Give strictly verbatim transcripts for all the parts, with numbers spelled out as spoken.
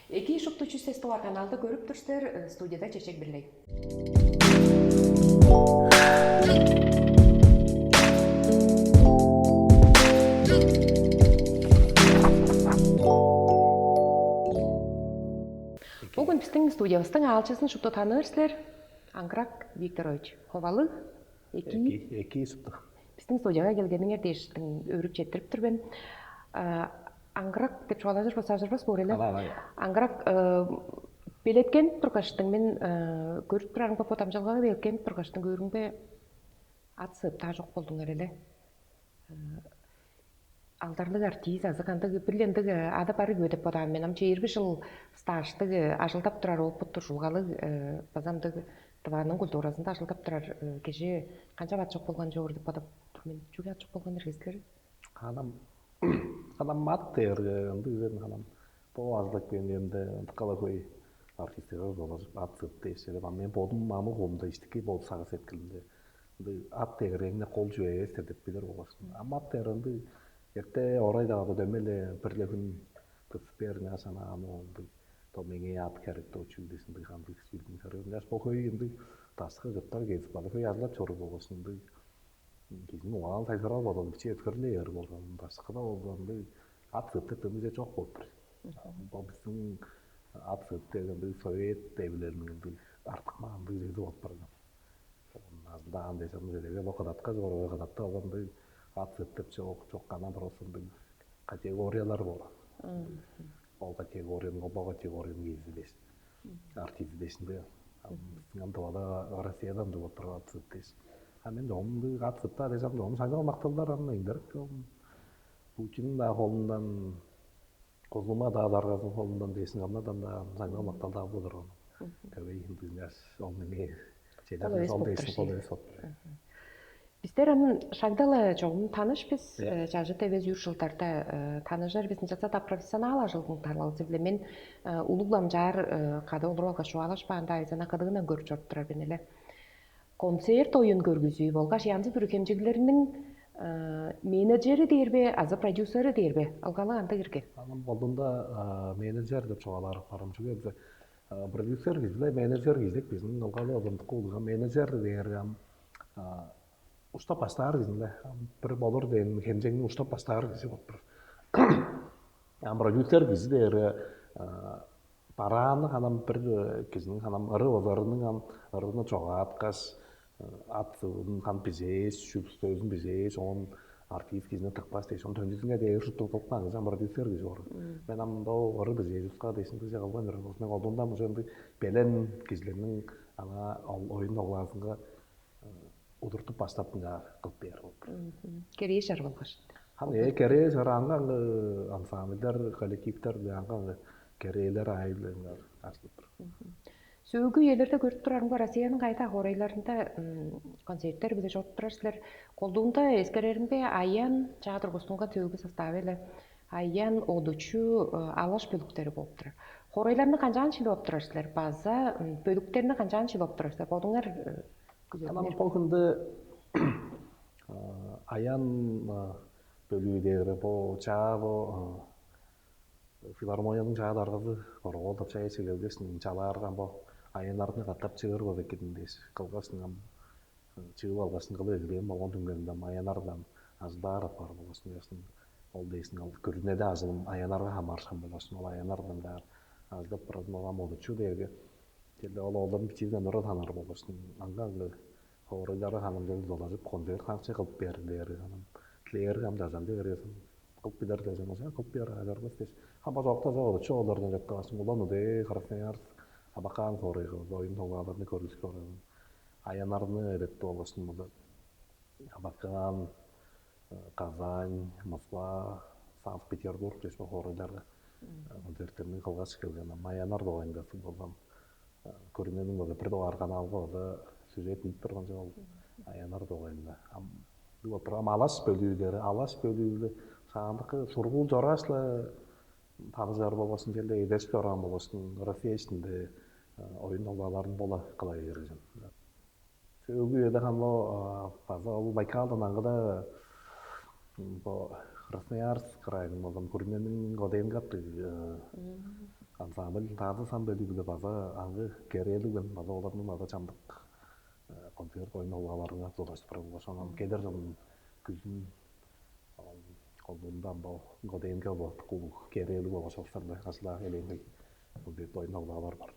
Эки шупту чүс эс дугаар каналды көрүп тур силер, э, студияда Чечек Бирлей. Бүгүн биздин студиябыздың аалчызын шупту таныыр силер. Аңгырак Викторович Ховалыг. Эки. Эки, эки шупту. Биздин студияга келгениңер дээштиң өөрүп четтирип тур мен. А, аңгырак деп чугаалажыр болса, ажырбас боор эле. Алай, алай. Аңгырак, э, белеткенип тургаштың, мен, э, көрүп турарымга, бо дамчылгага белеткенип тургаштың, көөрүмге ат сыыптаа чок болдуңар эле. Э, алдарлыг артист азы кандыг бир ындыг, э, ада бар үе деп бодаан мен. Ам чээрби жыл стаждыг, э, ажылдап турар опыт дуржулгалыг, э, база ындыг Тываның культуразында ажылдап турар, э, кижи канчап ат чок болган чоор деп бодап тур мен. Чүге ат чок болган эргестилер? Ханам, ханам ат дээрге ындыг үен ханам. Бо ажылдап келгенде ындыккала хөй артисттер болажык ат сыт дээш эле. Ам мен бодум мамы хуумда иштики болуп сагыш эткилимде ындыг ат дээрге эң-не кол чүве эвес деп билир болгаш. Ам ат дээр ындыг эрте орай-даа дөмей эле бир-ле хүн тыпсып бээр ынчаш ана аны ындыг то меңээ ат керек то чүү дээш ындыг андыг сүлдүн сарыыр. Ынчаш бо хөй ындыг дашкы кыртар кезип база хөй ажылдап чоруур болгаш ындыг кижиниң угаан сайзырал бодалын бичии өткүрлээр болган башкыда болган ындыг ат сыт деп дөмей чок болуп тур. Бо биздин ат сыт деген ындыг совет девилерниң ындыг артык маандыг чеди болуп барган. Азында ан дээш аны жерге бо кыдатка чоруур кыдатты алган ындыг ат сыт деп чок чок анан просто ындыг категориялар болган. Ол категорияның бо категорияның киизи дээш артизи дээшинде биздин ам тывада Россияда ындыг болуп турган ат сыт дээш. А мен чогум ындыг ат сыт даа дээш ам чогум шаңгал макталдар ам эңдерик чогум Путинниң-даа холундан, Кузума-даа даргазының холундан дээшин камнадан-даа шаңгал макталдаа болур ону. Көвей ындыгнаш ол меңээ Ол эвес ол болуп дээшин тур ол эвес болуп тур. Бистер ам шагдала чогум таныш бис. Э, чажыт эвес үр жылдарда, э, таныжар бис ынчалза-даа профессионал ажылдың талалзы-биле мен, э, улуглам чаар, э, кады олуруп алгаш чугаалашпаанда айзана кыдыгынан көрүп чоруп турар мен эле. Концерт оюн көргүзүү болгаш янзы-бүрү хемчеглерниң, э, менеджери дээр бе азы продюсери дээр бе? Алгалы андыг ирге. Анын болдунда менеджер деп чугаалаар барым чүге продюсер кижи-ле менеджер кижи деп биздин ылгалы ылымдыкка улуга менеджер дээрге ам уштап баштаар кижи-ле бир болур дээн хемчегни уштап баштаар кижи болуп турар. Ам продюсер кижи дээрге барааны ханам бир кижиниң ханам ыры ырының ам ырыны чогааткаш ат сывын хам бижээш, чүл сөзүн бижээш, оон артист кижини тыкпас дээш, ону төнчүзүнге дээр шупту кылып каан кижи ам продюсер кижи боор. Мен ам бо ыры бижээжиска дээшин дыже кылган ыры болзун. Мен колдуундан уже ындыг белен кижилерниң аңаа оюн оглаазынга удуртуп баштап ынчаар кылып бээр болуп тур. Керээ чар болгаш. Хам ээ керээ чар аңгы ансамбльдер, коллективдер аңгы керээлер аайы-биле ынчаар ажылдап тур. Сөөлгү үелерде көрүп турарымга Россияның кайда хоорайларында концерттер биле чоруп турар силер. Колдуунда эскереримге аян чаа тургустунган сөөлгү составы эле аян одучу алаш бөлүктери болуп турар. Хоорайларны канчаан шилип оп турар силер база бөлүктерни канчаан шилип оп турар силер? Бодуңар күзетиңер. Бо хүндө аян бөлүү дээрге бо чаа бо филармонияның чаа даргазы Боргол Дапчаевич келгеш, чалаарга бо аяннарны катап чыыр болза экен дээш кылгаш, ам чыып алгаш, кылып эгелээн болгон түңнелинде ам аяннардан ажылдаар апаар болгаш, ол дээшин ал күрүнеде ажылым аяннарга хамаарышкан болгаш, ол аяннардан даар ажылдап баразын ол ам одучу дээрге черле ол оолдарын бичиизинден ура танар болгаш, аңгы-аңгы хоорайлары ханымча долажып, концерт хаңчы кылып бээр дээри ханам, тилээриг ам дажан дээрезин кылып билер дежен болза, кылып бээр ажарбас дээш. Хам база октаза болчу олардан чоктаашым улан удээ Красноярск, Абакан хоорайга оюн тоглааларны көргүзүп орарын. Аяннарны эретти болгаштым болза Абакан, Казань, Москва, Санкт-Петербург дээш бо хоорайларга концерттерни кылгаш келген. Аяннар дугайында болган көрүнениң болза бир дугаар каналга болза сюжет илип турган жок ол аяннар дугайында. Ам бир отурган алаш бөлүүлери, алаш бөлүүлү саандыкы сургуул чорааш-ла таныжар болбасын черле эдешип чораан болбасын Россия ичинде оюн оглааларын бола кыла бээр кижим. Сөөлгү үеде хамло база ол Байкалдан аңгыда бо Красноярск крайын болгон Курненин Годенгап дег ансамбль, танцы ансамбль-биле база аңгы керээлиг мен, база оларның база чамдык концерт, оюн-оглааларынга дузалажып турар болгаш, анан келер чылын күзүн колдуунда ам бо ДНК болуп, улуг керээлиг болгаш олустарны ажылдаа элээнниг концерт, оюн-оглаалар бар.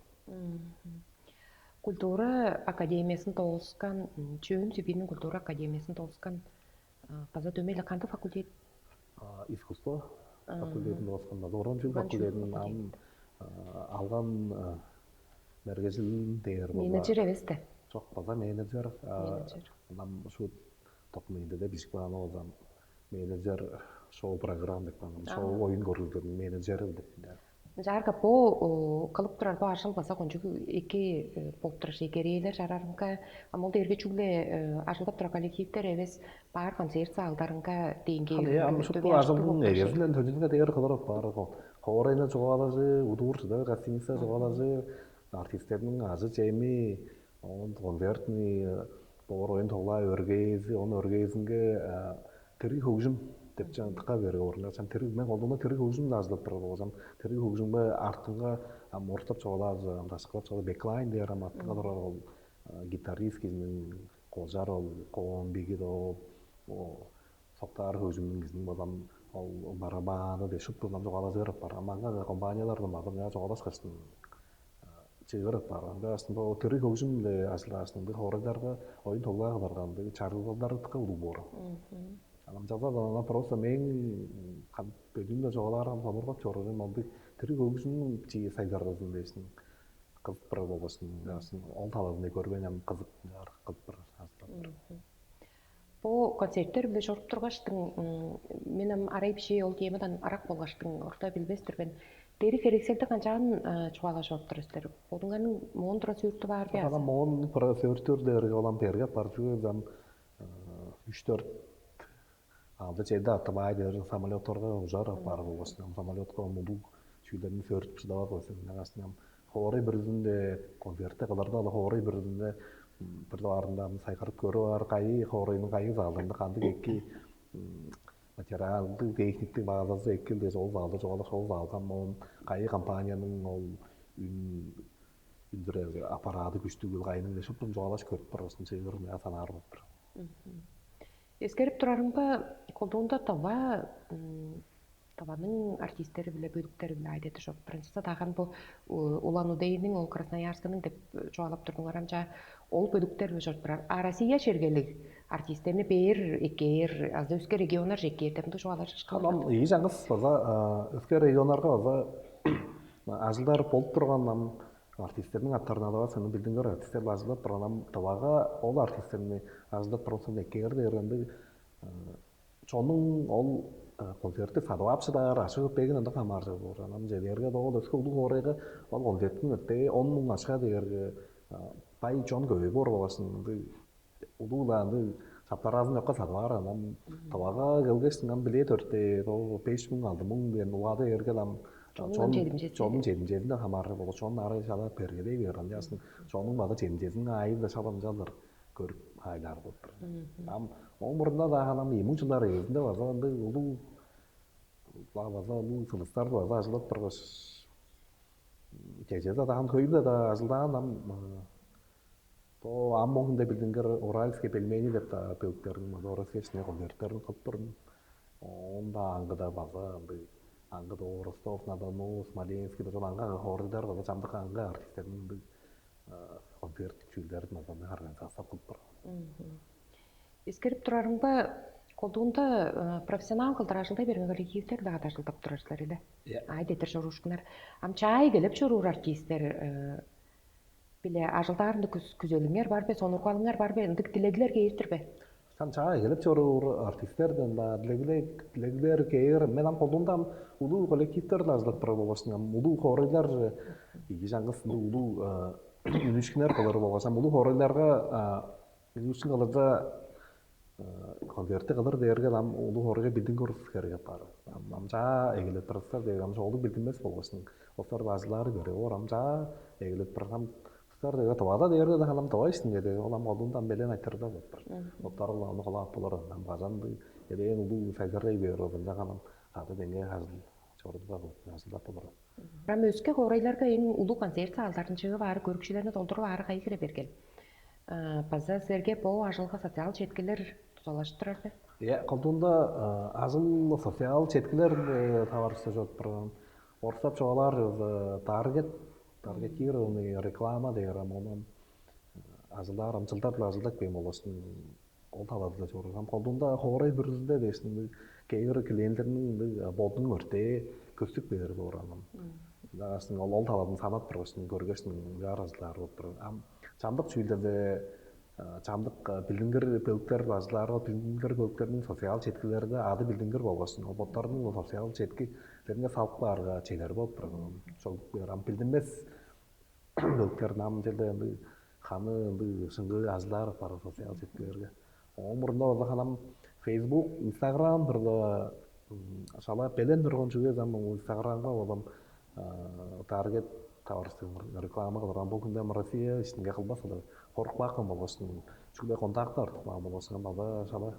Культура академиясын доозган, Чөөн Сибирьниң культура академиясын доозган, база дөмей-ле кандыг факультет? Искусство факультетин доозган, база уран чүүл факультетин. Ам алган мергежилин дээр болза, менеджер эвес да. Жок, база менеджер. Менеджер. Ам шут документиде бижик бааны болзам, менеджер шоу-программ деп каан, шоу, оюн көргүзүглердин менеджери деп. Чаарга бо кылып турар бо ажыл база кончуг эки болуп турар, эгереелер чараарынга. Ам ол дээрге чүгле ажылдап турар коллективдер эвес, баар концерт залдарынга деңге. Ам шупту ажылдың эгезинден төнүнүнге дээр кылырып баар. Хоорайны чугаалажы, удуур чыдыр гостиница чугаалажы, артисттердин ажы-чеми, оон концертный боор, оюн-тоглаа өргээзи, оон өргээзинге дириг хөгжүм деп чаан тыка берип орунга чам дириг, мен колдуунда дириг хөгжүм ажылдап турар болгаш, ам дириг хөгжүмге артынга ам орустап чугаалаар, ам дашкылап чугаалаар, беклайн дээр, ам артынга турар ол гитарист кижиниң, кожар ол коон биги доо, соктаар хөгжүмнүң кижиниң болзам ол барабаны деп шуптузундан чугаалажы берип бар. Ам аңаа компаниялардан база мынча чугаалашкаштың чыырып бар. Ында бо дириг хөгжүм-биле ажылдаашкын хоорайларга оюн-тоглаа кыларга ындыг чарыгдалдары дыка улуг боор. Анан чазадан ана просто мээң бөлүүмде чугаалаарга сонургап чоруур эм, ындыг дириг хөгжүмнүң чи сайдаргазын дээшин кызып турар болбасын, ол талазын көрбейн ам кызып кызып турар. Бо концерттер биле чоруп тургаштың, мен ам арай бишээ ол темадан ырак болгаштың, орта билбес-тир мен. Дери херекселди канчаан чугаалажып ап тур силер? Бодуңарның моон тура сөөртү баар бе? Ана моон тура сөөртүр дээрге олам берге бар чүве ам үч төрт алды чеди аттыбаай дээр самолетторга ужар бар болгаш, самолетка мудуг чүүлдерин сөөртүп шыдавас болсун. Ынчангаш хоорай бүрүзүнде концертте кыларда ала хоорай бүрүзүнде бир дугаарында сайгарып көрүп аар, кайы хоорайның кайы залдарында кандыг эки материалдыг, техниктик баазазы экил дээш, ол залды чугаалап, ол залга моон кайы компанияның ол үн үндүрер аппараты күштүгүл, кайының дээш оптун чугаалаш көрүп барбастын чыгырын я санаар болуптур. Эскерип турарымга, колдуунда Тыва, Тываның артисттери биле бөлүктери биле айдети чоруп турар. Садаган бу Улан-Удэниң, ол Красноярскының деп чугаалап турдуңар, амча ол бөлүктер биле чоруп турар. А Россия шергелиг артисттерни бээр эккээр азы өске регионнар эккээр деп чугаалашкан. Ам ийи чаңгыс база өске регионнарга база ажылдар болуп турган, ам артисттерниң аттарын алып алсаң, билдингер артисттер ажылдап турган, ам Тывага ол артисттерни ажылдап турган эккээр дээрге ындыг чонуң ол концертти садып ап шыдаар ашыгып бегин ында хамааржы боор. Анан же дээрге ол өске улуг хоорайга ол концерттин өттеги он муң ашка дээрге бай чон көбөй боор болгасын ындыг улуу-ла ындыг саптараазын чокка садып аар. Анан Тывага келгештиң ам билет өртээ беш муң алды муң деген улаада эргел ам чонун чедимчезинден хамааржы болгаш чон ары шала бергедей бээр. Ынчасын чонуң база чедимчезин айында шала ынчалдыр көрүп айлаар болуп тур. Ам оң мурнунда-даа анам ийи муң чылдар эгезинде база ындыг улуу база улуу сылыстар база ажылдап тургаш, чеже-даа даан хөйүлде-даа ажылдаан ам бо ам могунда билдингер Уральский пельмени деп-даа бөлүктерин база орус кешине концерттерин кылып турдум. Оон-даа аңгыда база ындыг аңгыда Ростов-на-Дону, Смоленский деп аңга хоорайлар база чамдык аңгы артисттерин ындыг концерт чүүлдерин база организация кылып турган. Эскерип турарымга, колдуунда профессионал кылдыр ажылдай берген коллективдер-даа кады ажылдап турар силер эле. Ай детер чоруушкуннар. Ам чаай келип чоруур артисттер биле ажылдаарында күзелиңер бар бе, сонургалыңар бар бе, ындыг тилеглер кээптир бе? Ам чаай келип чоруур артисттерден-даа тилеглер кээр. Мен ам колдуунда ам улуу коллективдер-даа ажылдап турар болбасын, ам улуу хоорайлар ийи чаңгыс улуу үнүшкүнер кылыр болгаш, ам улуу хоорайларга Ынчан кылырда концертти кылыр дээрге ам улуг хоорайга билдингир улус херек апаар. Ам чаа эгелеп турар дээрге ам чоолуг билдинмес болгаштың, улустар базылаары бере боор. Ам чаа эгелеп турар ам улустар дээрге Тывада дээрге ам Тыва иштинге дээрге ол ам колдуунда ам белен айтырда болуптар. Оттар аны кылаап болор ам кажан элээн улуу сайгарай бээр ол ынчан ам кады деңге ажыл чорудуп ажылдап болур. Ам өске хоорайларга эң улуг концерт залдарын чыып аары, көрүкчүлерни долдуруп аары кайы хире берген? База силерге бо ажылга социал четкилер тузалажып турар бе? Иә, колдуунда ажыл социал четкилер таварышта чоруп турган. Орустап чугаалаар таргет, таргетированный реклама дээр, ам оон ажылдаар, ам чылдар-ла ажылдап кээн болгаштың, ол талазы-ла чоруур. Ам колдуунда хоорай бүрүзүнде дээштиң, кээп килээннерниң бодунуң өртээ көстүп кээр боор анан. Ынчангаш ол ол талазын санап тургаштың, көргештиң, ынчаар ажылдаар болуп турар. Ам чамдык чүүлдерде чамдык билдингир бөлүктер базылаарга, билдингир бөлүктердин социал четкилерде ады билдингир болгаш, ол боттарының социал четкилеринге салып каарга чедер болуп турар. Чогуп кээр ам билдинмес бөлүктер, нам черде ындыг ханы ындыг шыңгыы ажылдаар апаар социал четкилерге. Оон мурнунда болза ханам Facebook, Instagram бир шала белен турган чүве, ам Instagram-га болам таргет таварыстыгын реклама кылырган. Бул күндө Россия ишинге кылбас ылар, хорук баапкан болгаштың, чүгле контакты артып каан болгаштың, база шала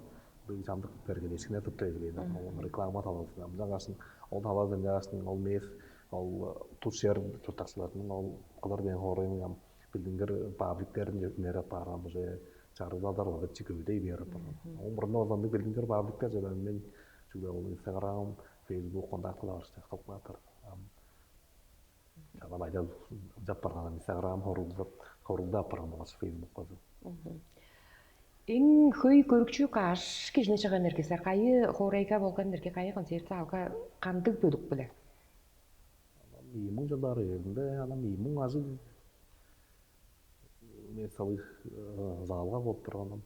быг чамдык бергелешкине тыпта эгелээн. Ол реклама талазы ынчангашын, ол талазы ынчангашын ол мес, ол тус чер чурттакчыларының ол кылыр дээн хоорайның ам билдингир пабликтерин үнер апаарган уже чарыгладар ылап чик өвүдей бээр апарган. Ол мурнунда озандыг билдингир пабликтер чыдар мен чүгле ол Instagram, Facebook, контактылар кылып каатар. Ам Чалап айдап ынчап барган, Instagram хорулдап, хорулдап барган болгач, Facebook база. Эң хөй көрүкчү каш кижини чыган эргесер? Кайы хоорайга болган эрге, кайы концерт залга, кандыг бөлүк биле? Анан ийи муң чылдар эринде анан ийи муң ажыг мен салыг залга болуп тургандан.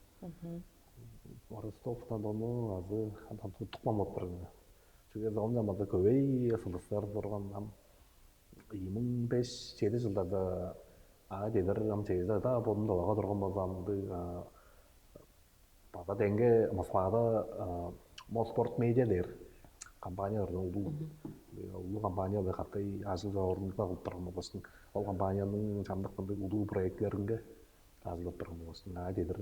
Ростовтан дону азы антан туттукман болуп турган. Чүге залынчан база көбей сылдыстар турган. Ийи муң беш чеди чылдарда аа дедир ам чеже-даа бодум долага турган болза, ындыг база деңге Москвада Моспорт Медиа дээр компания бар, улуу улуу компания катай ажыл орунга кылып турган болгаштың, ол компанияның чамдык мындыг улуу проектилеринге ажылдап турган болгаштың, аа дедир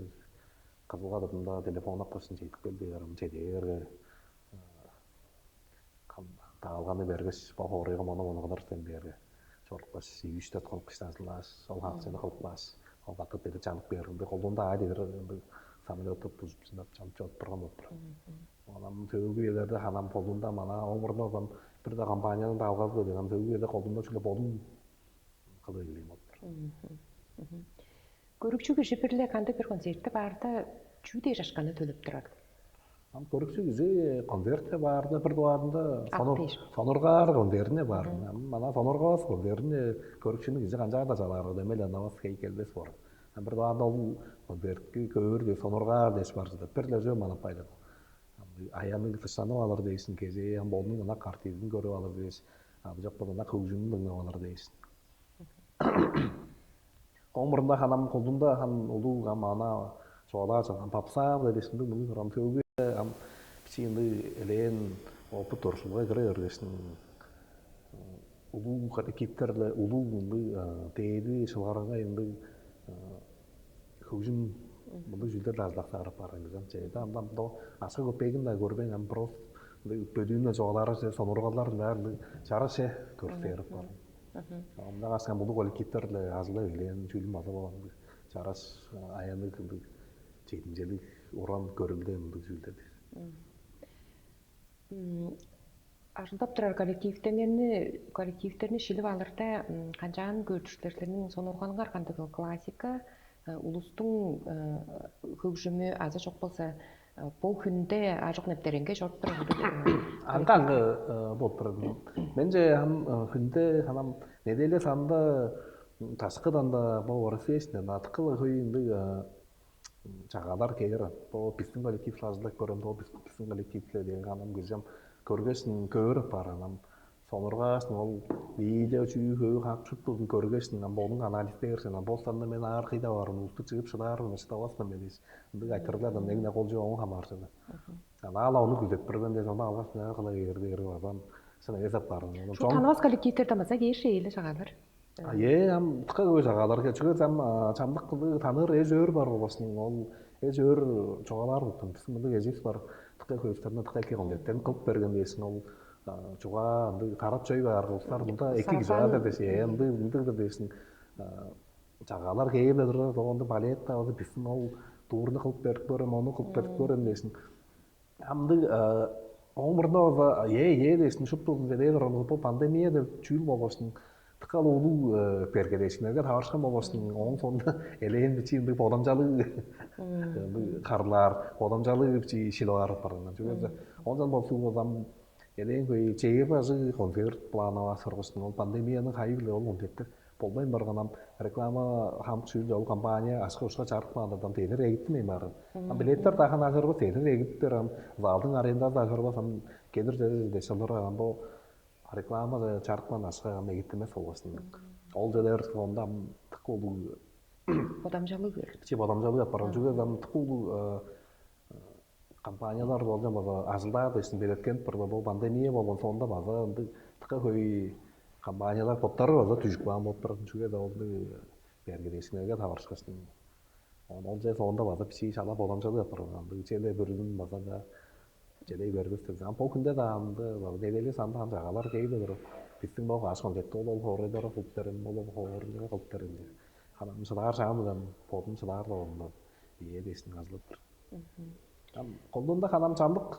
кызылга тыдында телефон апкаштың чедип кел дээр, ам чедээрге даалганы бергеш, бо хоорайга моно-мону кылыр сен бээрге, чорупкаш, ийи-үш дөрт кылып кыштаазылааш, ол хаакчаны кылып кааш, ол катап бедип чанып бээр ындыг. Колдуунда аа дедир ындыг самолетту бузуп чыдап чанып чоруп турган болуп турар. Анан сөөлгү үелерде ханам колдуунда мана омурунда болган бир да компанияның даалгазы деп анан сөөлгү үеде колдуунда чүгле бодум кылып эгелээн болуп турар. Көрүкчү кижи бир-ле кандыг бир концертте баарда чүү дээш акшаны төлеп турар? Ам көрүкчү кижи концертте баарда бир дугаарында сонур сонургаар концертине баар. Ам мана сонургавас концертине көрүкчүнү кижи канчаар-даа чалаар, ол эмеле ынавас, хей келбес боор. Ам бир дугаарында ол концертке көөр дээш сонургаар дээш бар чыдыр. Бир-ле чүве манап байлар. Аянныг дыштанып алыр дээшин, кежээ ам болнуң ынак артизин көрүп алыр дээш, ады чок болза ынак хөгжүмүн дыңнап алыр дээшин. Ооң мурнунда ханам колдуунда хан улуг ам ана чугаалаар чаан попса-биле дээшин муну ам сөөлгү ам бичии ындыг элээн опыт орушулга кыра бергештиң улуу коллективтер-биле улуу ындыг дээди шылгараңгай ындыг хөгжүм мындыг чүүлдер-даа ажылдаксаар апаар ынчан чеде ам ам до аска көпеегин-даа көрбейн ам просто ындыг бөдүүн-не чугаалаарга сонургалдар ынчаар ындыг чараш че көрүстээр апаар. Ынчангаш ам улуу коллективтер-биле ажылдап эгелээн чүүлүм база болган ындыг чараш аянныг ындыг чедимчелиг уран көрүлдээ мындыг чүүлдер дээр. Ажылдап турар коллективдеңерни коллективдерни шилип алырда канчаан көөрдүр силер? Силерниң сонургалыңар кандыг? Классика, улустуң хөгжүмү азы чок болза бо хүнде ажык нептереңге чоруп турар аңгы аңгы болуп турар. Менче ам хүнде анам неделя санында ташкыдан да бо Россиясында аткыла хөй ындыг чагаалар кээр. Бо биздин коллективле ажылдап көрөм, бо биздин коллективле деген анам кижи ам көргеш көөр апаар анам сонургааш ол бииле чүү хөө хак шуптузун көргеш ам бодуң анализдээр сен бостанда мен аар кыйда баарым улусту чыгып шыдаарым шыдавас мен дээш ындыг айтырыглардан негне кол чүве оон хамааржыды. Ана ала ону күзеп бир мен дээш ону алгаш кыла кээрдээр базам шын эвес апаар. Шул танывас коллективтерден база кээш ээл чагаалар. Е ам тыка көй чагааларга чүге ам чамдык кылдыг таныыр эш өөр бар болбосун ол эш өөр чугаалаар болтун биздин мындыг эжибиз бар тыка көйүстерине тыка эки концерттерин кылып берген дээшин ол чугаа ындыг карап чөй баар улустар мында эки кижи бар дээш, э ындыг ындыг дээшин чагаалар кээп-ле турар, оонда балет авазы биздин ол дурну кылып берип көрөм, ону кылып берип көрөм дээшин. Амдыг ооң мурнунда болза ээ ээ дээшин шупту дедээ турган бу пандемия деп чүүл болгоштун тыкка улуу бергедээшкиннерге таварышкан болгоштун ооң соонда элээн бичии ындыг бодамчалыг ындыг харылаар, бодамчалыг бичии шилип аарып барган. Чүге дээрге ончан болсуг болзам элээн хөй чеге бажы концерт планова соргуштун ол пандемияның хайы-биле ол концерттер болбайн барган ам реклама хамык чүүлдө ол компания ашка ушка чарып каандардан дедир эгиттинмейн баарын. Ам билеттер дахан ажырбас дедир эгиттер ам залдың арендазы ажырбас ам кедир дедир дешалар ам бо реклама чарыткан ашка ам эгиттинмес болбасын. Ол делер соонда ам тык улуг Бодамчалыг бер. Чи бодамчалыг апарган чүге ам тык улуг компаниялар болчан база ажылдаар дээшин белеткенип турда бул пандемия болгон соонда база ындыг тыка хөй компаниялар боттары база түжүп каан болуп турар. Чүге да ол бергедээшкиннерге таварышкаштың ол же соонда база бичии шала боламчалыг апарган ындыг чеде бүрүнүн база да чедей бербес деп. Ам бо күнде да анда база медели сандан чагалар кей да туруп биздин бо каш концертте ол ол хоорайдары кылып берем, ол хоорайга кылып берем деп. Ханам шыдаар шаам билем бодум шыдаар болгумда ие дээшин ажылып тур. Ам колдуунда ханам чамдык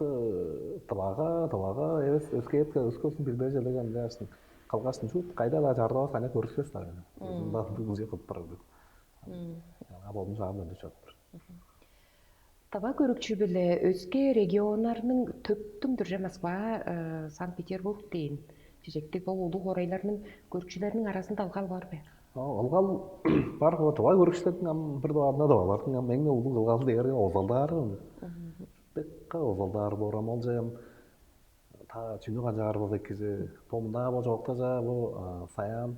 дывага дывага эвес өскээритке өскөсүн билбежелеген дээшин кылгашын чуут кайда-даа чардавас кайнак көрүспес дагы. Ындан бир кылчы кылып барар деп. Ага бодум шаам ынча чоруп тур. Тыва көрүкчү биле өске регионнарның төптүң дүрже Москва, Санкт-Петербург дээн чижектиг бо улуг хоорайларның көрүкчүлерниң аразында алгал бар бе? Алгал бар бо тыва көрүкчүлердиң ам бир дугаарында да алардын ам эң улуг ылгалы дээрге озалдаар. Бекка озалдаар боор ам ол жайым та чүнү канчаар болза экизи бо мынаа бо чоокта чаа бо Саян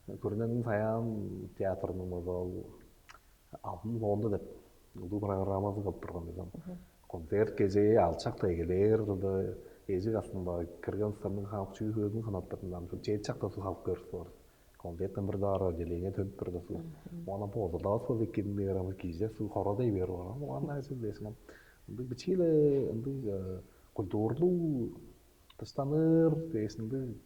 көрүнениң Саян театрының база ол алдын фонду деп улуу программазын кылып турган дезем. Концерт кежээ алчак да эгелээр кылды эжик астында кирген ыстарның хамык чүү хөөзүн ханаттырдым ам чеди чакта суг халып көрүп бар. Концерттен бир даар отделение төнүп турда суг. Оона бу озалдавас болза эккенин бээр ам киже суг хородай бээр бар. Оон ачы дээшин ам ындыг бичииле ындыг культурлуу дыштаныр дээшин ындыг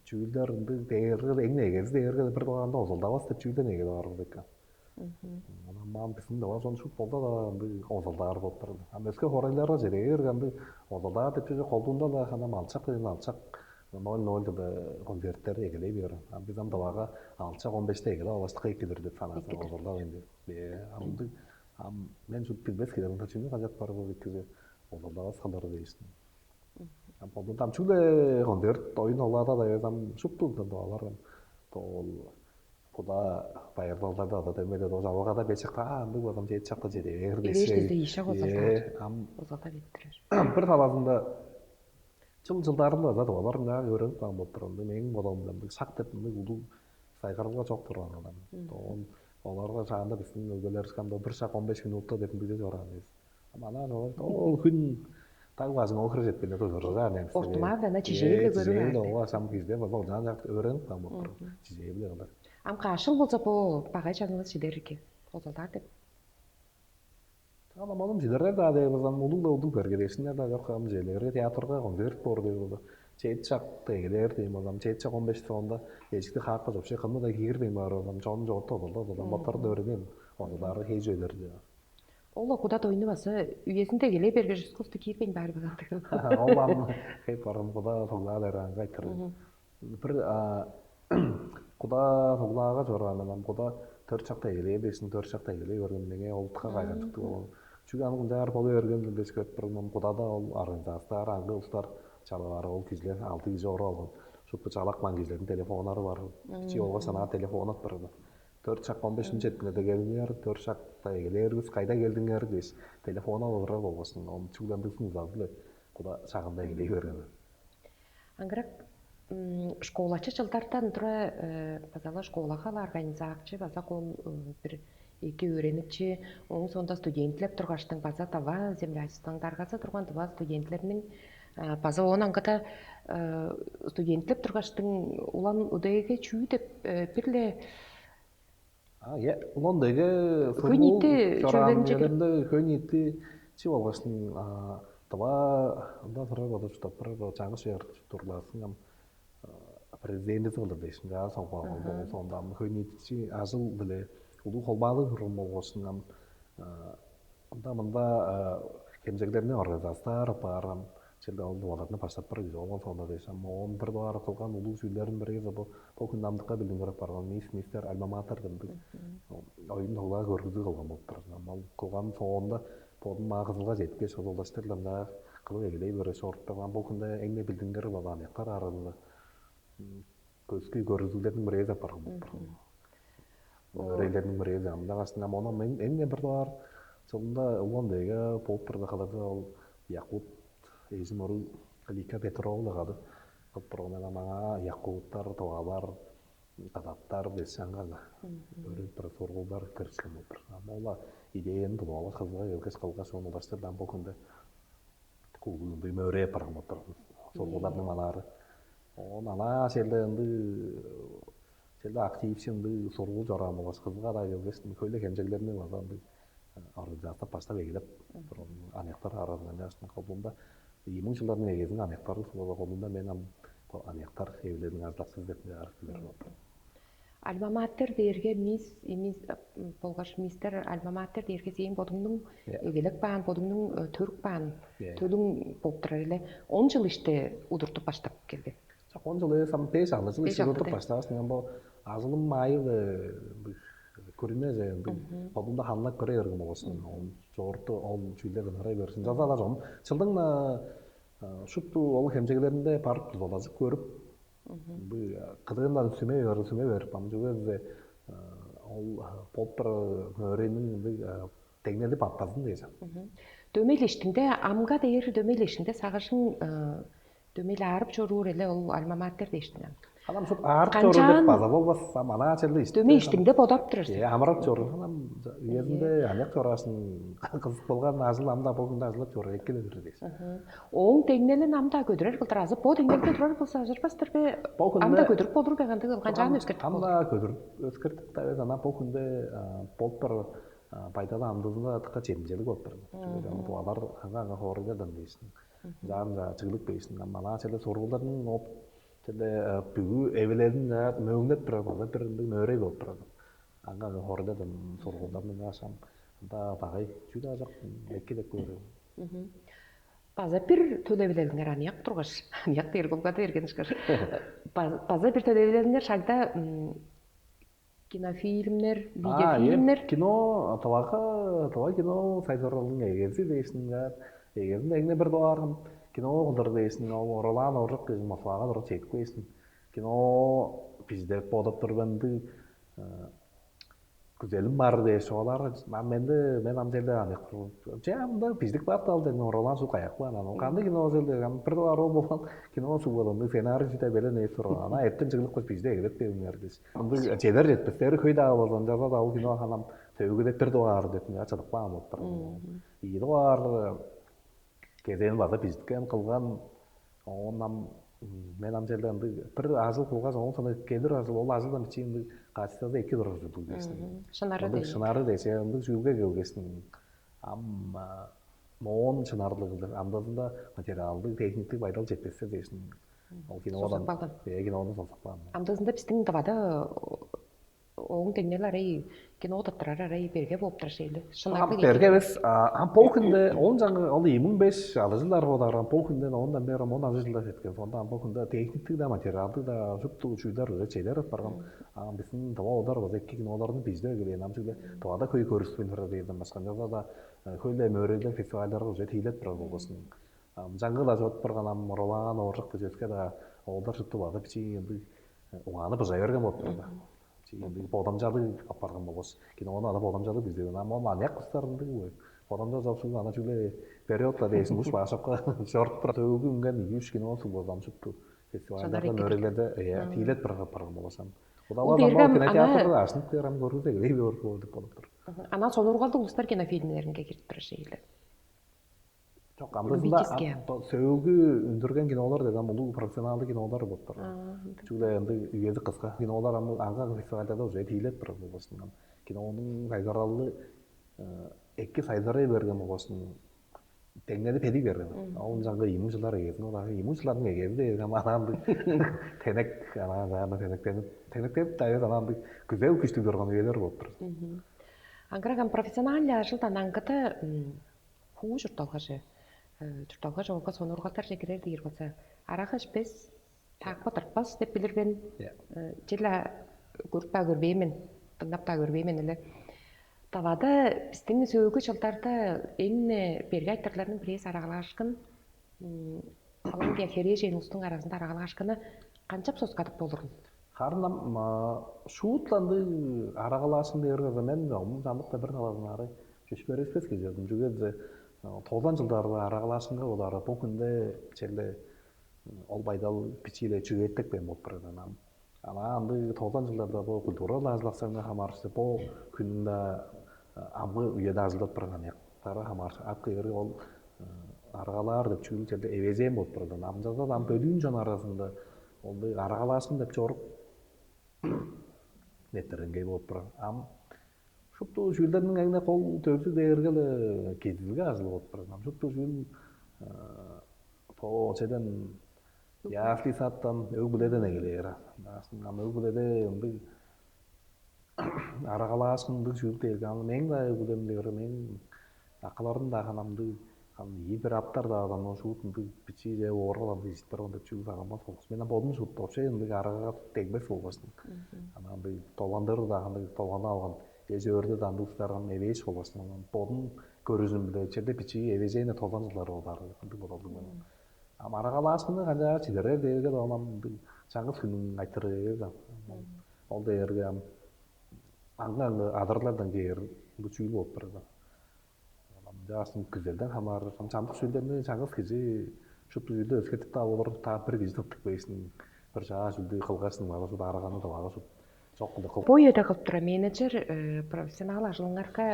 чүүлдер ындыг дээрге эң негези дээрге бир дугаарында озалдавас деп чүүлден эгелеп аар бис экен. Ынамаан биздин даваа сону шуут болда да ындыг озалдаар болуп турар. Ам өске хоорайларга чеде бээрге ындыг озалдаар деп чүве колдуунда-ла ханам алчак дегенде алчак ноль ноль дылда концерттер эгелей бээр. Ам биз ам даваага алчак он беште эгелеп алгаштыкка экидир деп санаасың озалдап энди. Э, ам ындыг ам мен шуут билбес килерим чүнү кажап бар бул экизи озалдавас кылдыр дээшсиң. Болду дамчуу эле концерт оюн олаада да эвес ам шупту алар ол куда байырлалдарда да демеде тоже алгада беш чакта андыг болсам жети чакта жети эгер Эвеш десе ийше козулдар. Ам Козулда беттирер. Бир талазында чыл жылдарында да олар мынаа өөрөнүп калган болуп турган мээң бодоомда мындыг шак деп мындыг улуу сайгарылга чок турган адам. Оон оларга шаанда биздин өгбелер кандай бир шак он беш минутта деп мындыг деп чыгарган эвес. Ам анаа ол хүн даг бажың ол хире жетпейн туржура. Ортумаар дана чижээ эле көрүп аар. Ооба сам кизде база ол жаан жакты өөрөнүп калган болуп тур. Чижээ эле кылар. Ам кашыл болза бо багай чаңылыс чидер экен. Озалдаар деп. Ам ам чидерер даа деп базам улуг да улуг бергедешиннер даа жок ам желерге театрга концерт боор деп болду. Чет чак дегелер дейм базам чет чак он беш соонда эжикти хаакка вообще кымны да киирбейн баар базам чонун жоготто болду базам боттары да өөренген. Озалдаары хей жөйлөр деп. Ол куда дойну база үезинде келе бергеш искусство киирбейн баар базам. Ол ам хеп барым куда соглаа дайраанга айтырым. Бир куда соглаага чоргаан анам куда төрт чакта эгелээ бешин төрт чакта эгелей берген меңээ ол тыка кайган чыктыг болган. Чүге аны кунчаар болу берген билбес көрүп турган кудада ол организациялар аңгы улустар чалаары ол кижилер алты кижи оруп алган. Шупту чалак ман кижилердин телефоннары бар. Бичи олга санаа телефон ат барган. Төрт чак он бешинчи четкилерде келиңер, төрт чакта эгелээрбиз, кайда келдиңер дээш, телефон алып ырар болбосун, ону чүгле ындыг сунузалды эле куда шагында эгелей берген. Аңгырак школачы чылдардан тура базала школага ала организакчы база кол бир эки өөреникчи, ооң соонда студентлеп тургаштың база дава землячествоң даргазы турган дава студентлерниң база оон аңгыда студентлеп тургаштың улам удеге чүү деп бир-ле А, я, улон деге Хөй ниити чүвелерин чедирип. Хөй ниити чи болгоштун Тыва ында турар бодуп чурттап турар бо чаңгыс чер турлаасын ам президентизи кылдыр дээшин жаа соңгуан болза онда ам хөй нийтичи ажыл биле улуу холбаалыг турган болгошун ам ында мында хемчеглерни организациялар баарам чилде ол дубаларны баштап бар кижи болгон соонда дээш ам оон бир дубар кылган улуу чүүлдерин бир бу бу хүн намдыкка билдингирип барган мисс мистер альмаматор кылдык оюн тоглаа көргүзүг кылган болуп турар ам ол кылган соонда бодум маа кызылга жеткеш озолдаштыр ам кылып эгелей бере чоруп турган бу хүндө эң билдингирип алган яктар аралыгы көскү көргүзүглердин бирээзи апарган болуп турган. Мөөрөйлерниң бирээзи ам ынчангаш ам ону мен эң бир доор чылында улган деге болуп турда каларда ол якут эжим ору Лика Петровна кады кылып турган ам аңаа якуттар, тывалар, казактар дээш аңган өрүп бир сургуулдар киришкен болуп турган. Ам ол идеяны тудуп алгаш кызылга келгеш кылгаш ону улаштырды ам бу күндө куулуг ындыг мөөрей апарган болуп турган. Сургуулдарның анаары. Оон анаа челе ындыг челе активчи ындыг сургуул чораан болгаш кызылга-даа келгеш, хөйле хемчеглерни база ындыг организация баштап эгелеп турган аныяктар аразынга ынчаашкын колдуунда ийи муң чылдарның эгезинге аныяктар болза колдуунда мен ам аныяктар эвилелиниң ажылакчызы деп ынчаар билир болуп турган. Альма-матер дээрге мисс, мисс болгаш мистер альма-матер дээрге сээң бодуңнуң эгелеп каан, бодуңнуң төрүп каан төлүң болуп турар эле. Он жыл иште удуртуп баштап келген. Он жыл эвес, ам беш алты жыл иште удуртуп баштааш, мен бо ажылым айыл көрүнмеже, бодумда ханлап көрө берген болосун. Чоорту ол чүүлдерден ырай берсин. Жаза да жом. Чылдың шупту ол хемчеглеринде барып дузалажып көрүп, кыдыындан сүме берип, сүме берип, ам чүге дээрге ол болуп турар мөөрейниң ындыг деңнелип аппазын дээш. Дөмей-ле иштиңде амга дээр дөмей-ле иштиңде сагышың дөмей-ле аарып чоруур эле ол альма-матер дээштиң. Анам шут аарып чоруур деп база болбас, ам анаа черле ишти. Дөмей иштиңде бодап турар сен. Амырап чоруур. Анам үезинде аныяк чораашын кызык болган ажыл амда болгунда ажылап чоруур эккеле берир дээш. Ооң деңнелин амда көдүрер кылдыр азы бо деңнелде турар болза ажырбастыр бе? Амда көдүрүп болур бе кандыг канчаан өскөртүп болур? Амда көдүрүп өскөртүп да эвес ана бо хүндө болуп бар байдалы амдыызында дыка чемчелиг болуп бар. Чүге дээрге алар аңаа аңаа хоорайдан дээшин. Ынчаар чыглып бээшин. Ам анаа черле сургуулдарның оп черле бүгү эвилелин мөөңнеп турар база бир ындыг мөөрей болуп турар. Аңаа аңаа хоорайдан сургуулдарның ашам анда багай чүү-даа жок эки деп көрөм. База бир төлевилелиңер аныяк тургаш, аныяк дээр кылгады берген ышкаш. База бир төлевилелиңер шагда кинофильмнер, видеофильмнер. Кино, тывага, тыва кино сайзыралдың эгези дээшин. Эгезинде эңне бир дугаарым кино кылдыр дээшин, ол Ролан Оржак дээшин Москвага туруп чедип кээшин. Кино бизде бодап турган ындыг күзелим бар дээш олар менде мен ам черде аны че мында биздик бар дал деген оралаан суг каяк баан аны кандыг кино ошол деген бир дугаар ол болгон кино суг болгон сценарий чүдө белен эп турган ана эртен чыглып кыз бизде эгелеп бериңер дээш ындыг чедер жетпестери хөй дагы болгон жада да ол кино ханам төөгү деп бир дугаар деп чыдып каан болуп турган ийи дугаар кезээн база бижиткен кылган оон ам мен ам черде ындыг бир ажыл кылгаш оон соно келир ажыл ол ажылдан бичии ындыг качествода эки турар ужурлуг дээштиң. Шынары Ындыг дээш. Шынары дээш, ындыг чүүлге келгештиң. Ам моон шынарлыгы амдазында материалдыг, техниктик байдал жетпесе дээштиң. Ол кинодан Соксап калган. Э кинодан соксап калган. Амдазында биздин дывада ооң деңнел арай кино удаттырар арай берге болуп турар шейле. Шынарлыг Берге эвес, а бо хүндө ол жаңы ол ийи муң беш алыжылар бодаарган бо хүндөн оондан бери он алыжылар кеткен. Сонда бо хүндө техниктик да материалдык да шупту чүүлдер уже чедер апарган. А биздин дыва одар база эки кинолорну бизде келген ам чүгле дывада көй көрүспейн турар дээрден башка. Ынчалза да хөйле мөөрөйлер фестивальдарга уже тейлеп турар болбосун. Ам жаңгыла чоот барган ам Ролан Ооржак бижеске да оолдар шупту база бичии ындыг угааны быжа берген болуп турар да. Чиги ындыг бодамчалыг апарган болгош. Кинону ала бодамчалыг бизде. Ам ол аныяк кыстар ындыг бой. Бодамча жоксуг ана чүгле периодта дээшин уш баашапка чорт тура төгү үнген ийи үш кино суг болзам шупту. Фестивальдарда Жанар мөрелерде э тиилет барган барган болошам. Ол Удалар дээрге ам кинотеатрда аңаа ашынып кээр ам көргүзө келей боор деп болуп тур. Ана сонургалдык улустар кинофильмлеринге кирип турар шейлер. Жок, амдызында Любительский. Сөөгү үндүрген кинолар дедам улуу профессионалдык кинолар болуп тур. Чүгле ынды үези кыска кинолар ам аңга фестивальдарда уже тиилеп турар болбосун. Кинонун сайгаралды эки сайгарай берген болбосун. деңнели педик берген. Ол жаңгы ийимин чылдар эгезин ол ага ийимин чылдардын эгези деген анаанды тенек анаан тенектенип тенектенип дайыр анаанды күзел күчтүг турган үелер болуп тур. Аңгыраган профессиональный ажылдан аңгыда хуу чуртталгаже чуртталгаже олга сонургалдарже кирер диир болза арага ишпес таакпа тыртпас деп билир мен. Чила көрүп-даа көрбээн мен, дыңнап-даа көрбээн мен эле. Давада биздин сөөгү чылдарда эң берге айтырларның бирээзи арагалаашкын Колумбия херээжен улустуң аразында арагалаашкыны канчап соскадып болурун? Харын ам шуутланды арагалаашкын дээр кырда мен омун чамдыкта бир талазын ары чөпшүп бериспес кижи чүге дээзе тозан жылдары арагалаашкынга болары бу күндө черле ол байдал бичииле чүгээттек бен болуп барган ам. Ана андыг тозан жылдарда бо культура ажылакчыларынга хамаарышты бо күнүнде амгы үеде ажылдап барган яктара хамаарышты ап кээрге ол аргалаар деп чүүл черде эвезээн болуп барган. Амчаза ам бөлүүн чон аразында олдуй аргалаашкын деп чорук неттерингей болуп барган. Ам шупту чүүлдерниң эңне кол төрүзү дээрге-ле кедилге ажылып отур. Ам шупту чүүл по очедан ясли саттан өг-бүледен эгелээр. Ам өг-бүледе ындыг арагалаашкын ындыг чүүл дээрге аны мээң-даа өг-бүлем дээр, мээң акыларым-даа ханамдыг ам ийи бир аптар-даа адам шуут ындыг бичии же ооргал ам ижиттер ындыг чүүл сагынмас болгаш. Мен ам бодум шуут вообще ындыг арага дегбес болгаш. Ана ындыг долгандырыр-даа ындыг долганы алган эже өрде даан дуустарган эвээш болгаш бодум көрүжүм-биле черде бичии эвежээне толган жылдары бодаар ындыг бодалдыг мен. А марагалаашкыны канчаар чидерер дээрге ынам ындыг чаңгыс хүнүң айтырыы эвес ам. Ол дээрге ам аңгы-аңгы адырлардан кээр ындыг чүүл болуп турар. Ынам жаастың күзелден хамаарыр ам чамдык чүүлдерни чаңгыс кижи шупту чүүлдү өскертип-даа болур, та бир кижи тыптып кээшсиң, бир чаа чүүлдү кылгашсың, ага шуут араганы тып ага шуут чок кылдыр кыл. Бо үеде кылып тура менеджер профессионал ажылыңарга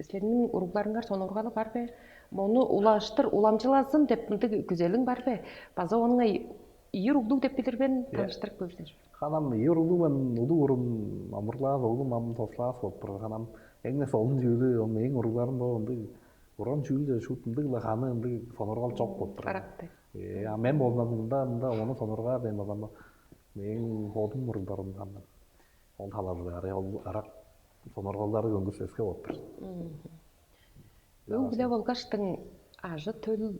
силерниң уругларыңар сонуургалы бар бе? Мону улаштыр уламчылазын деп мындыг күзелиң бар бе? База онуңай ийи уруглуг деп билир мен, таныштырып көрсеңер. Ханам ийи уруглуг мен улуг урун омурлаас оглум ам тослаас болуп тур. Ханам эң солун чүүлү, эң уругларым бо ындыг уран чүүлче шуут ындыг-ла ханы ындыг сонургал чок болуп турар. Аракты. Э, а мен болзумда мында мында ону сонургаар ден болзам мээң бодум мурундарымдан ол талазы ары ол арак сонургалдары көңгүс өске болуп тур. Өг биле болгаштың ажы төл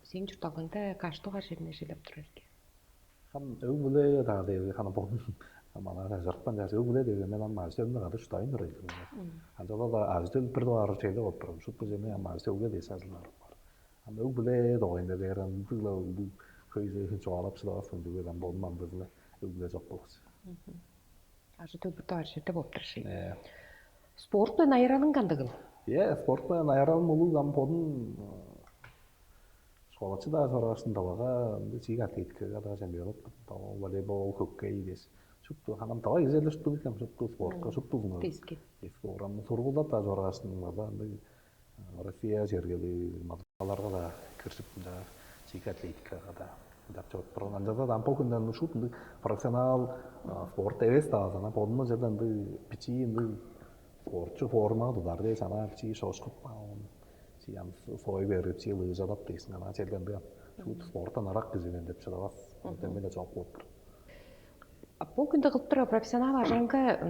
сээң чуртталгаңда каш дугаар черине жилеп турар экен? Ам өг-бүле даа дээри хана бодум ам аңаа чажырыпкан чаас өг-бүле дээрге мен ам ажы-төлүмнү кады шудаайын турар ийик. Ынчалза-даа ажы-төл бир дугаар чеде болуп турар. Шупту чемей ам ажы-төлге дээш ажылдаар бар. Ам өг-бүле дугайында дээр ындыг-ла ындыг хөй чугаалап шыдавас мен чүге ам бодум ам бир-ле өг-бүле чок болгаш. Ажы-төл бир дугаар черде болуп турар ши. Спорт менен айыралың кандыгыл? Е, спорт менен айыралым улуг ам бодум Школачы-даа чораашын давага ындыг чиик атлетикага-даа чемпионат, волейбол, хоккей дээш. Шупту ханам давай изерле шупту бикем шупту спортка шуптузунга. Диски. Диски урам сургуулдап-даа чораашын база ындыг Россия чергели мадаларга-даа киржип ынча чиик атлетикага-даа ынчап чоруп турган. Ынчалза-даа ам бо хүнден шуут ындыг профессионал спорт эвес-даа болза, бодумнуң черде ындыг бичии ындыг спортчу формага тудар дээш, ана бичии шошкуп Чи ам сой берип, чи лыжалап дээшиң, ана черден быан. Шуут спорттан ырак кижи мен деп шыдавас. Дөмей-ле чок болуп тур. А бу күндө кылып турар профессионал ажылынга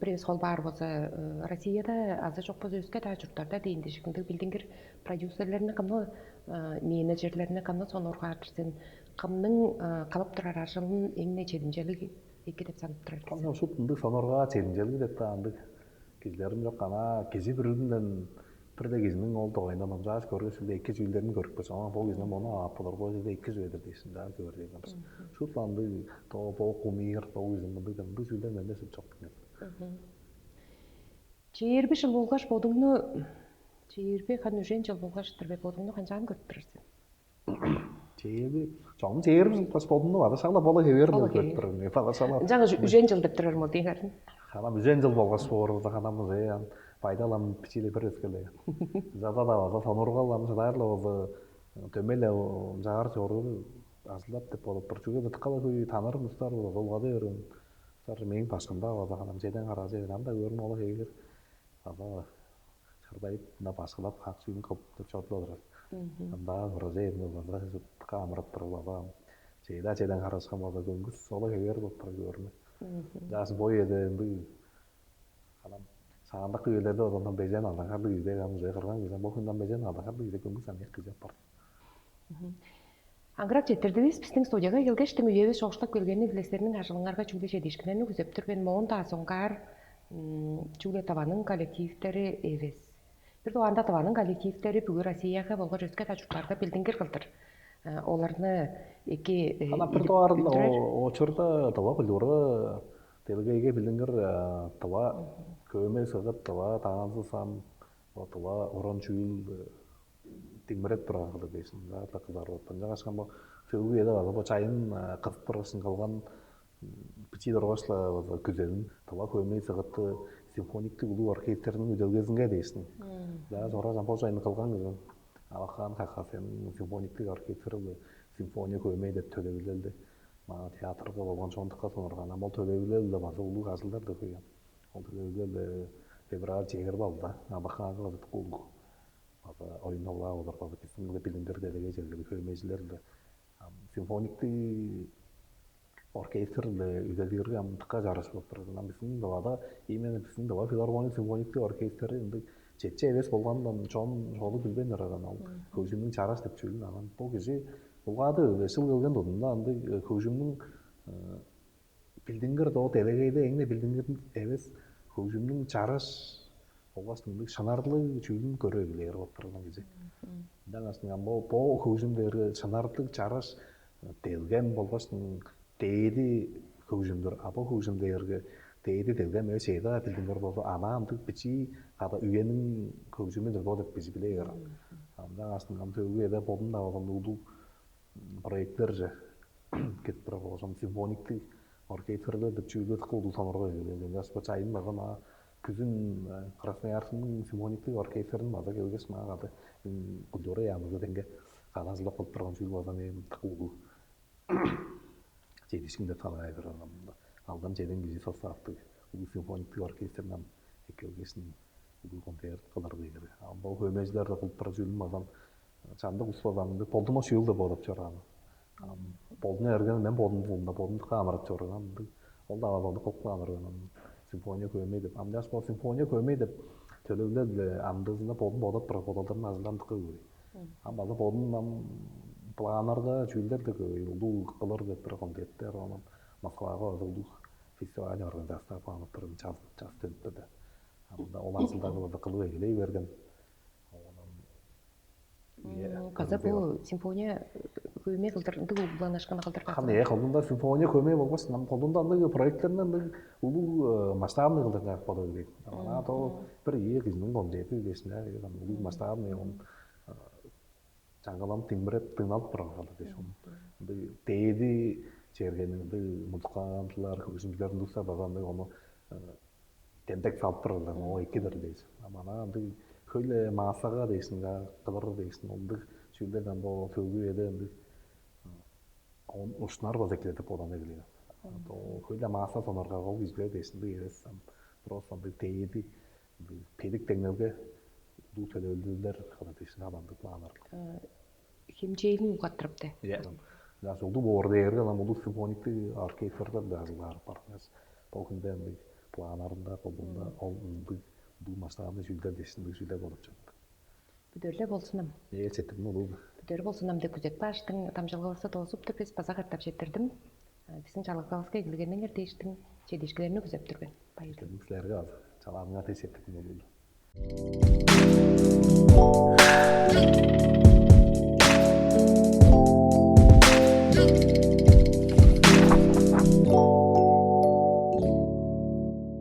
бирээбис холбаар болза, Россияда азы чок болза өске-даа чурттарда дейин дижик ындыг билдингир продюсерлерни кымны менеджерлерни кымны сонуургаар сен кымның кылып турар ажылын эң-не чедимчелиг эки деп санап турар. Кымны шут ындыг сонуургаар чедимчелиг деп-даа ындыг кижилерим чок. Ана кижи бүрүдүнден бир-ле кижиниң ол дугайында номчааш көргүс биле эки чүүлдерин көрүп калса, ооң бо кижине мону ап болур, бо чүве эки чүве-дир дээш ынчаар көөр деген кылдыр. Шуут ындыг то бо кумир, бо кижи мындыг деп ындыг чүүлдер менде шуут чок билген. Чээрби жыл болгаш бодуңну чээрби хан үжен жыл болгаш-тыр бе бодуңну канчаан көрүп турар сен? Чээби чогум чээрби жыл болгаш бодумну база шагла бола хевээр Бола деп көрүп хевээр. Турар мен. База шагла Жаңа үжен жыл деп турар мол дейн харын. Ханам үжен жыл болгаш боорувузда ханам музей ам байдалам бичииле бир өскеле. Жада да база сонургал ам шыдаарла болза дөмей-ле жаар чоруур ажылдап деп болуп тур. Чүге дыткала хөй танырым устар болза долгады берген. Устар мээң башкымда база ханам чеден караажы ам да көрүм ола хевээр. База Кырдайып, мына башкылап, как чүүлүн кылып деп чорудуп алыр. Ындаан выражение база шуптука амырап турар база. Чейда чеден харашкан база көңгүс ола хевер болуп турар көрүнү. Жаас бой эде ындыг. Анан шаандык үелерде одан бежен алдан харлыг үйде кам уже кырган кижи бо хүндөн бежен алдан харлыг үйде көңгүс аны кыжап бар. Аңгырак четтирдивис биздин студияга келгештиң, үевис чогуштап келгени биле силерниң ажылыңарга чүгле чедиишкиннерни күзеп тур мен. Моон-даа соңгаар чүгле таваның коллективдери эвес. Бир дугаарында таваның коллективдери бүгү Россияга болгаш өске-даа чурттарга билдингир кылдыр. Оларны эки Ана бир дугаарында очурда дава культура делегейге билдингир дава көөмей сыгыт дава таанзы сан дава орон чүүл димирет турар кылдыр дээшин. Кызар оттан жагашкан бо сөөгү эде база бо чайын кызып тургашын кылган бичии доргоошла күзелин тыва хөөмей сыгытты симфониктиг улуу оркестрниң үделгезинге дээшин. За жора жампожайны кылган кызын Алакаан Хакасияның симфониктиг оркестри симфония хөөмей деп төлевилелди. Маа театрга болгон чондукка сонурган ам ол төлевилелде база улуг ажылдар да кыйган. Ол төлевилелде февраль чегирип алды. Алакаанга база улуг база оюн олаа болар база кисиң билиндир делеге жерлери хөөмейжилер симфониктиг оркестр-биле үдедирге ам дыка чарыш болуп турар. Ынан биздин Тывада именно биздин Тыва филармония симфониктик оркестри ындыг четче эвес болгандан чон чоолу билбейн турар анан ол хөгжүмнүң чараш деп чүүлүн анан бу кижи улгаады эле шыл келген тудунда ындыг хөгжүмнүң билдингир доо делегейде эң билдингир эвес хөгжүмнүң чараш болгаш мындыг шынарлыг чүүлүн көрө билээр болуп турган кижи. Ынчангаш бо бо хөгжүм дээрге шынарлыг чараш делгем болгаш дээди хөгжүмдүр. А бо хөгжүм дээрге дээди делгем эвес чейдаа билдингер болду. Ана ындыг бичии када үениң хөгжүмүдүр бо деп бижи билээр. Ынчангаш ам төгү эде бодум да болгон улуу проекттерже кетип турар болгаш симфониктиг оркестрлер деп чүүлдү дыка улуу соноргой келген. Ынчангаш бо чайын база маа күзүн Красноярскиниң симфониктиг оркестрин база келгеш маа кады культура яамызы деңге каан ажылдап кылып турган чүүл база мээң дыка улуу чедишим деп санаай берген. Алдан чеден кижи составтыг улуу симфониктиг оркестрин эккелгешин улуу концерт кылар дегени. Ам бо хөөмейжилерде кылып турар чүүлүм базам чамдык ус базамды болдума чүүл деп бодуп чораан. Болдуна эрген мен бодум кулунда бодум дыка амырап чорган. Ол да ала болду кылып каан орган. Симфония хөөмей деп. Ам жаш бо симфония хөөмей деп төлөвлер биле амдыызында бодум бодап турар бодалдарым ажылдан дыка көбөй. Ам база бодум ам планнарда чүүлдер да көбөй. Улуу кылыр деп турар концерттер, онун Москвага база улуу фестиваль организация планып турар час час төнүп турду. Ам ол ажылдары база кылып эгелей берген. Оон База бу симфония хөөмей кылдыр ындыг улугланышкын кылдыр Хам э колунда симфония хөөмей болбас. Нам колунда андыг проекттеринде андыг улуу масштабный кылдыр боло билбейт. Ана то бир ийи кижинин концерти дээшин улуу масштабный он чаңгаланып тиңмиреп тыналып турар калды дээш. Ындыг дээди чергени ындыг музыкантылар, хөгжүмчүлер ындыг база андыг ону демдек салып турарлар, о экидир дээш. Ам ана ындыг хөйле маасага дээшин, кылыр дээшин, ындыг чүүлдерден бо төгү эде ындыг он ушнар база экиле деп боданы билген. Хөйле мааса сонарга ол кижилер дээшин ындыг эвес, просто ындыг дээди педик деңнелге улуу төлөөлдүлер кылыр дээшин ам ындыг планнар. Хемчээлин угаттырыпты. Жаш улуу боор дээрге ам улуу симфониктиг оркестрдер да ажылдаарып бар. Бо күндө ындыг планнарында, болдунда ол ындыг улуу масштабный чүүлдер дээшиндиг чүүлдер болуп чыгып. Бүдөрүле болсунам. Ээ четтирдим улуу. Бүдөрү болсунам деп күзеп кааштың дамчылгавысты доозуптур бис база катап четтирдим. Биздин чалгыгавыска эгилгениңер дээштиң чедиишкилерни күзеп тур мен. Байыр. Силерге ал. Чалааныңар тез четтирдим улуу.